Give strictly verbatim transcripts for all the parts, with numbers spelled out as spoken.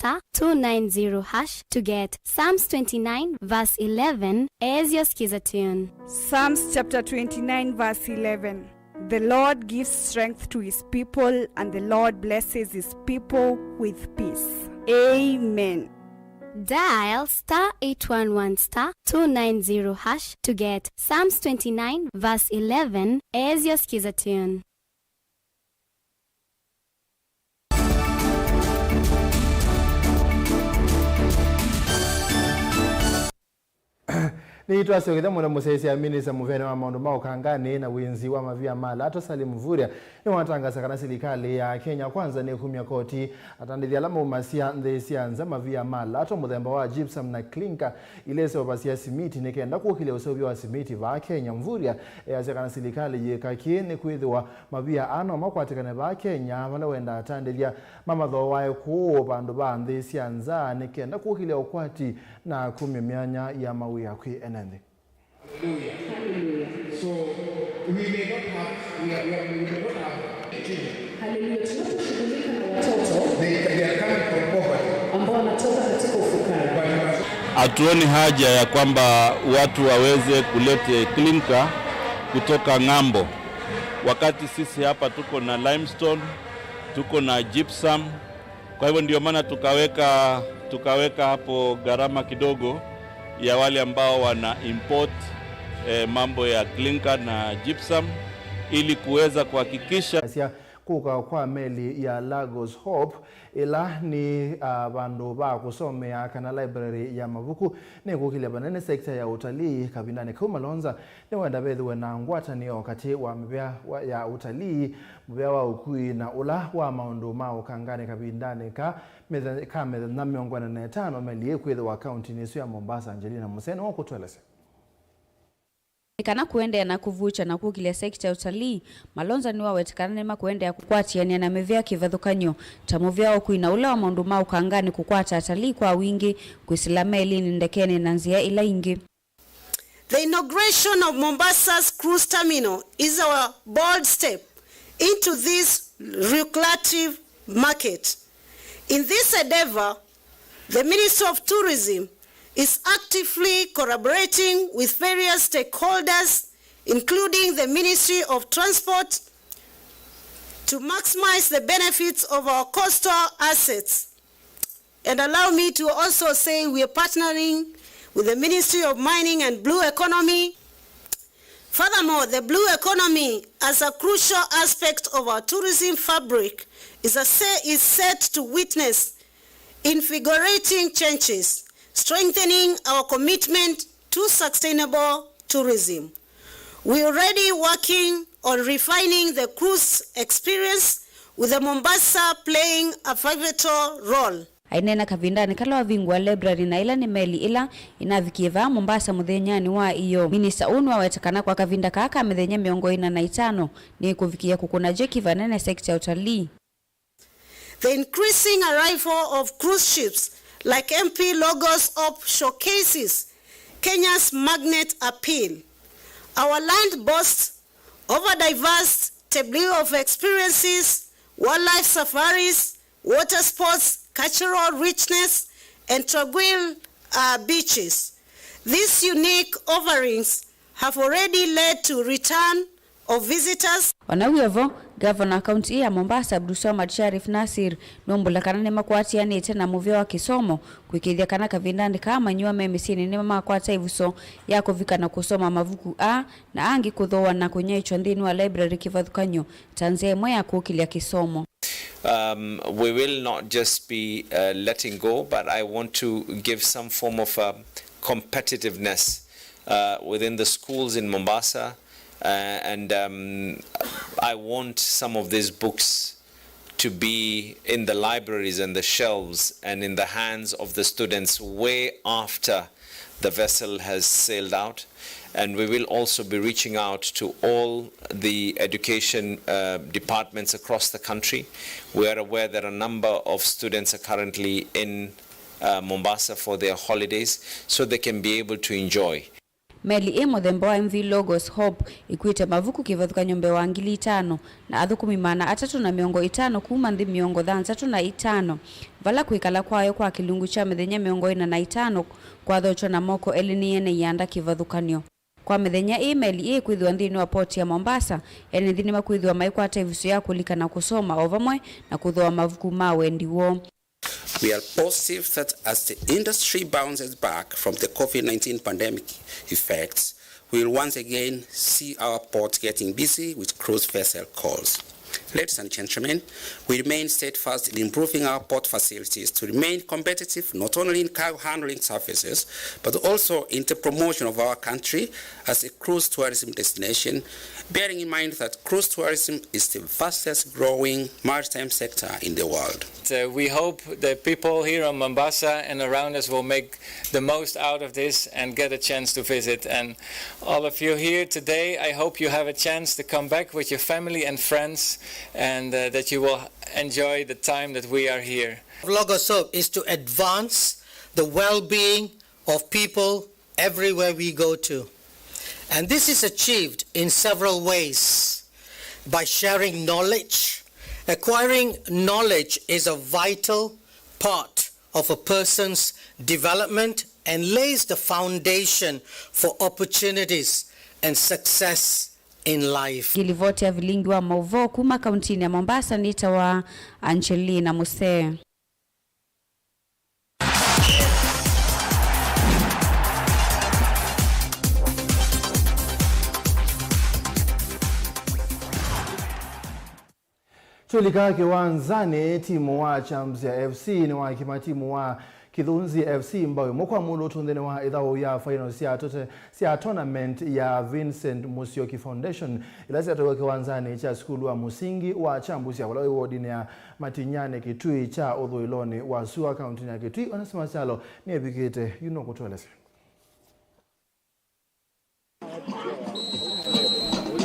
star two nine zero hash to get Psalms twenty-nine verse eleven as your Skiza tune. Psalms chapter twenty-nine verse eleven. The Lord gives strength to his people, and the Lord blesses his people with peace. Amen. Dial star eight one one star two nine zero hash to get Psalms twenty-nine verse eleven as your Skiza tune. Nĩtwasyokethya mũno mũsyaĩĩsya minista mũvĩanĩ wa maũndũ ma ũkanganĩ na wĩnzi wa mavia ma lato Salim Mvurya nĩwatangasa kana silikalĩ ya Kenya Kwanza nĩkumya koti atandĩthya ala maumasya nthĩ sya nza mavia ma lato mũthemba wa gypsum na clinker ila iseũvasya simiti nĩ kenda kũkĩlya ũseũvyo wa simiti vaa Kenya. Mvurya easya kana silikalĩ yĩka kĩĩ nĩkwĩthĩwa mavia aa no makwatĩkane vaa Kenya vala wendaa atandĩthya mamathooae kũũ vandũ va nthĩ sya nza nĩ kenda kũkĩlya ũkwati na kumya myanya ya mawĩa kwĩ ene nthĩ. Hallelujah. So we may not have, we are, we are, we may not have children. Hallelujah. Tunaposhughulika na watoto They, they are coming from poverty. Ambao wanatoka katika ufukara. But you must Hatuoni haja ya kwamba watu waweze kulete clinker kutoka ng'ambo, wakati sisi hapa tuko na limestone, tuko na gypsum, kwa hivyo ndio maana tukaweka, tukaweka hapo gharama kidogo ya wale ambao wana import, eh, mambo ya clinker na gypsum ili kuweza kuhakikisha Asya kũka kwa meli ya Lagos Hope, ĩla nĩ, ah, vandũ va kũsomea kana library ya mavuku, nĩkũkĩlya vanene sekta ya ũtalii kavindanĩ kau. Malonza nĩwenda vethĩwe na ngwatanĩo katĩ wa mĩvĩa wa, ya ũtalii, mũvĩa wa ũkui na ũla wa maũndũ ma ũkanganĩ kavindanĩ ka mĩthe-, ka mĩthenya mĩongo ĩna na ĩtano meli ĩkwĩthĩwa kauntinĩ ĩsu ya Mombasa. Angelina Mũseni ũkũtũelesya. Nĩ kana kũendeea na kũvuũkya na kũkĩlya sekita ya ũtalii, Malonza nĩwaweta kana nĩmakũendeea kũkwatĩanĩa na mĩvĩa kĩvathũkany'o ta mũvĩa wa ũkui na ũla wa maũndũ ma ũkanganĩ kũkwata atalii kwa wingĩ, kwĩsĩla melinĩ, ndekenĩ na nzĩa ila ingĩ. The inauguration of Mombasa's cruise terminal is our bold step into this lucrative market. In this endeavor, the Ministry of Tourism is actively collaborating with various stakeholders, including the Ministry of Transport, to maximize the benefits of our coastal assets. And allow me to also say we are partnering with the Ministry of Mining and Blue Economy. Furthermore, the blue economy, as a crucial aspect of our tourism fabric, is a se-, is set to witness invigorating changes, strengthening our commitment to sustainable tourism. We are already working on refining the cruise experience, with the Mombasa playing a pivotal role. Aineena kavindanĩ kala wavingũa library na ĩla nĩ meli ĩla ĩnavikie vaa Mombasa mũthenyanĩ wa ĩyoo. Minista ũũ nĩwaweta kana kwa kavinda kaa ka mĩthenya mĩongo ĩna na ĩtano nĩĩkũvikĩĩa kũkũna jeki vanene sekita ya ũtalii. The increasing arrival of cruise ships like M P Lagos Hope showcases Kenya's magnet appeal. Our land boasts of a diverse tableau of experiences, wildlife safaris, water sports, cultural richness, and tranquil, uh, beaches. These unique offerings have already led to return of visitors. O na wĩ o vo, Ngavana wa kaunti ĩĩ ya Mombasa, Abdulswamad Sharif Nassir, nũmbũla kana nĩmakwatĩanĩte na mũvĩa wa kĩsomo kũĩkĩĩthya kana kavindanĩ kaa amanyĩw'a me mĩsyĩnĩ nĩmakwata ĩvuso ya kũvika na kũsoma mavuku aa na angĩ kũthooa na kũnyaĩĩkya nthĩnĩ wa library kĩvathũkany'o ta nzĩa ĩmwe ya kũkĩlya kĩsomo. Um, we will not just be, uh, letting go, but I want to give some form of, uh, competitiveness, uh, within the schools in Mombasa, uh, and, um, I want some of these books to be in the libraries and the shelves and in the hands of the students way after the vessel has sailed out. And we will also be reaching out to all the education, uh, departments across the country. We are aware that a number of students are currently in, uh, Mombasa for their holidays, so they can be able to enjoy. Meli ĩ mũthemba wa M V Logos Hope ĩkuĩte mavuku kĩvathũkany'o mbee wa ngili itano na athũkũmi maana atatũ na mĩongo ĩtano kuma nthĩ mĩongo thanthatũ na itano, vala kwĩkala kwayo kwa kĩlungu kya mĩthenya mĩongo ĩna na ĩtano kwathotw'a na moko elĩ nĩ ene ianda kĩvathũkany'o. Kwa mĩthenya ĩĩ, meli ĩĩ ĩkwĩthĩwa nthĩnĩ wa port ya Mombasa, ene nthĩ nĩmakwĩthĩwa maikwata ĩvuso ya kũlika na kũsoma o vamwe na kũthooa mavuku ma wendi woo. We are positive that as the industry bounces back from the COVID nineteen pandemic effects, we will once again see our port getting busy with cruise vessel calls. Ladies and gentlemen, we remain steadfast in improving our port facilities to remain competitive not only in cargo handling services, but also in the promotion of our country as a cruise tourism destination, bearing in mind that cruise tourism is the fastest growing maritime sector in the world. So we hope the people here on Mombasa and around us will make the most out of this and get a chance to visit. And all of you here today, I hope you have a chance to come back with your family and friends, and, uh, that you will enjoy the time that we are here. Logos Hope is to advance the well-being of people everywhere we go to. And this is achieved in several ways. By sharing knowledge, acquiring knowledge is a vital part of a person's development and lays the foundation for opportunities and success in life. Ngilivoti ya vilingi wa mauvoo kuma kauntinĩ ya Mombasa nĩtawa Angelina Musee. Tũlika kĩwanzanĩ, timu wa Champs ya F C nĩwakima timu wa Kĩthũnzi F C mbao ĩmwe kwa mũndũ ũtũnthĩnĩ wa ĩthaũ ya final sya tote-, sya tournament ya Vincent Musyoki Foundation, ila syataiwe kĩwanzanĩ kya sukulu wa mũsingi wa Kyambusya, ũla wĩ wodinĩ ya Matinyani, kĩtui kya ũthũĩlonĩ wa sua, kauntinĩ ya Kitui. Onesmus Kyalo nĩevikĩte yu nũkũtũelesya.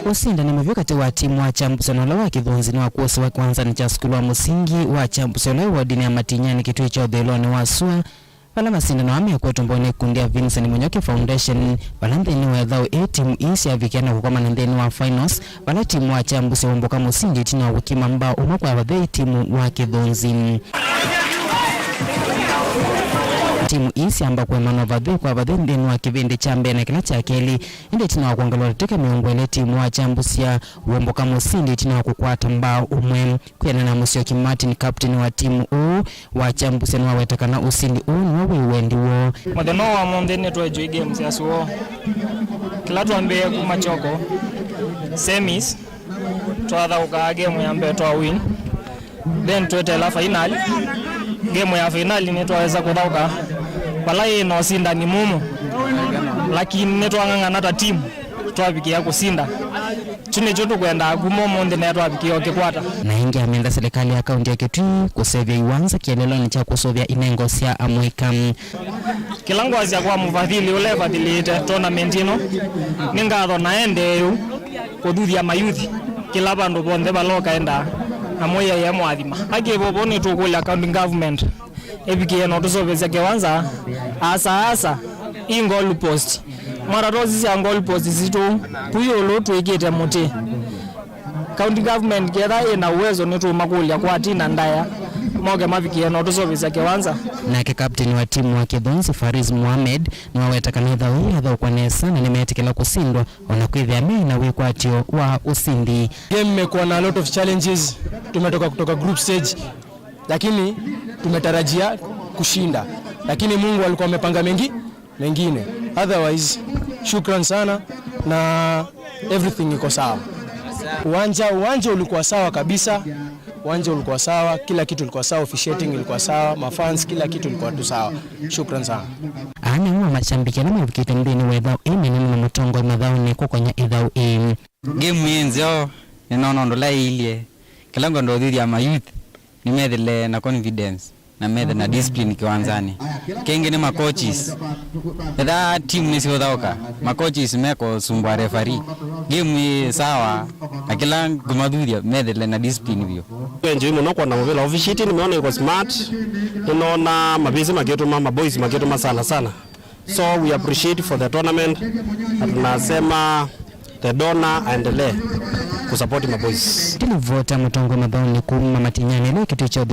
Ũsindani mũvyũ katĩ wa timu wa Kyambusya na ũla wa Kĩthũnzi nĩwakũsĩwa kĩwanzanĩ kya sukulu wa mũsingi wa Kyambusya, ũla wĩ wodinĩ ya Matinyani, kĩtui kya ũthũĩlonĩ wa sua, vala masindano aa mekwetwe mbau nĩ ikundi ya Vincent Mũnyoki Foundation, vala nthĩnĩ wa ĩthaũ ĩĩ timu ii syavikĩa na kũkomana nthĩnĩ wa finals, vala timu wa Kyambusya wũmbũka mũsindi ĩtina wa kũkima mbao ũmwe kwa vathei timu wa Kĩthũnzi. Timu ii syamba kũemana vathei kwa vathei nthĩnĩ wa kĩvĩndĩ kya mbee na kĩla kya kelĩ, ĩndĩ ĩtina wa kwongelwa ndatĩka mĩongo ĩlĩ, timu wa Kyambusya wũmbũka mũsindi ĩtina wa kũkwata mbao ũmwe. Kwĩanana na Mũsyoki Martin, captain wa timu ũũ wa Kyambusya, nĩwaweta kana ũsindi ũũ nĩw'o wĩ wendi woo. Mũthenya wa ũmũnthĩ nĩtwaenjoy games ya sua. Kĩla twambĩĩe kuma kyoko, semis, twathaũkaa game ya mbee twa win. Then twetela final. Game ya final nĩtwawesa kũthaũka vala yĩ na ũsindani mũmũ. Lakini nĩtwang'ang'ana ta team, twavikĩa kũsinda. Kyu nĩkyo tũkwendaa kuma ũmũnthĩ na twavikĩa ũkĩkwata. Na ĩngĩ amenda silikalĩ ya kaunti ya Kitui kũseũvya iwanza kĩeleelonĩ kya kũsũvĩa inengo sya amũika. Kĩla ngwasya kwa mũvathili ũla ĩvathilĩte tournament ĩno, nĩ ngatho na endeeu kũthuthya mayuthi kĩla vandũ vonthe vala ũkaendaa, na Mwĩai emũathima. Akĩvovo nĩtũkũlya county government ĩvikĩe na ũtũseũvĩsya kĩwanza asa asa ĩ goal post. Mwatatosisya goal post sitũ, ku ĩũlũ twĩkĩte mũtĩ. County government ketha ĩna uwezo nĩtũũmakũlya kwa tina ndaĩa, moke mavikĩe na ũtũseũvĩsya kĩwanza. Nake captain wa timu wa Kĩthũnzi, Fariz Mohamed, nĩwaweta kana ĩthaũ yĩĩ yathaũkwa nesa na nĩmeetĩkĩla kũsindwa, o na kwĩthĩa me na wĩkwatyo wa ũsindi. Game imekuwa na a lot of challenges. Tumetoka kutoka group stage, lakini tumetarajia kushinda, lakini Mungu alikuwa amepanga mengi mengine. Otherwise, shukran sana na everything iko sawa. Uwanja, uwanja ulikuwa sawa kabisa. Uwanja ulikuwa sawa, kila kitu ilikuwa sawa, officiating ilikuwa sawa, mafans, kila kitu ilikuwa tu sawa. Shukran sana. Aa nĩmo mashabiki ala mavikĩte nthĩnĩ wa ĩthaũ ĩĩ menene na mũtongoi mathaũnĩ kũkonya ĩthaũ ĩĩ. Game ĩ nzeo, nĩnoona ũndũ ũla ĩilye. Kĩla ngwenda ũthuthya ma youth nĩmethĩle na confidence na methe na discipline kĩwanzanĩ. Kĩngĩ nĩ ma coaches. Etha timu nĩsiũthaũka, ma coaches mekũsumbua referee. Game ĩ sawa, na kĩla ngũmathuthya methĩle na discipline vyũ. Enjoy mũno kwona mũvĩla. Officiating nĩmeona iko smart. Nĩnoona mavĩsĩ makĩtũma, ma boys makĩtũma sana sana. So we appreciate for the tournament, na tunasema the donor aendelee kusupport maboys. Ndilivota mũtongoi mathaũnĩ kuma Matinyani, ĩla kĩtĩ kya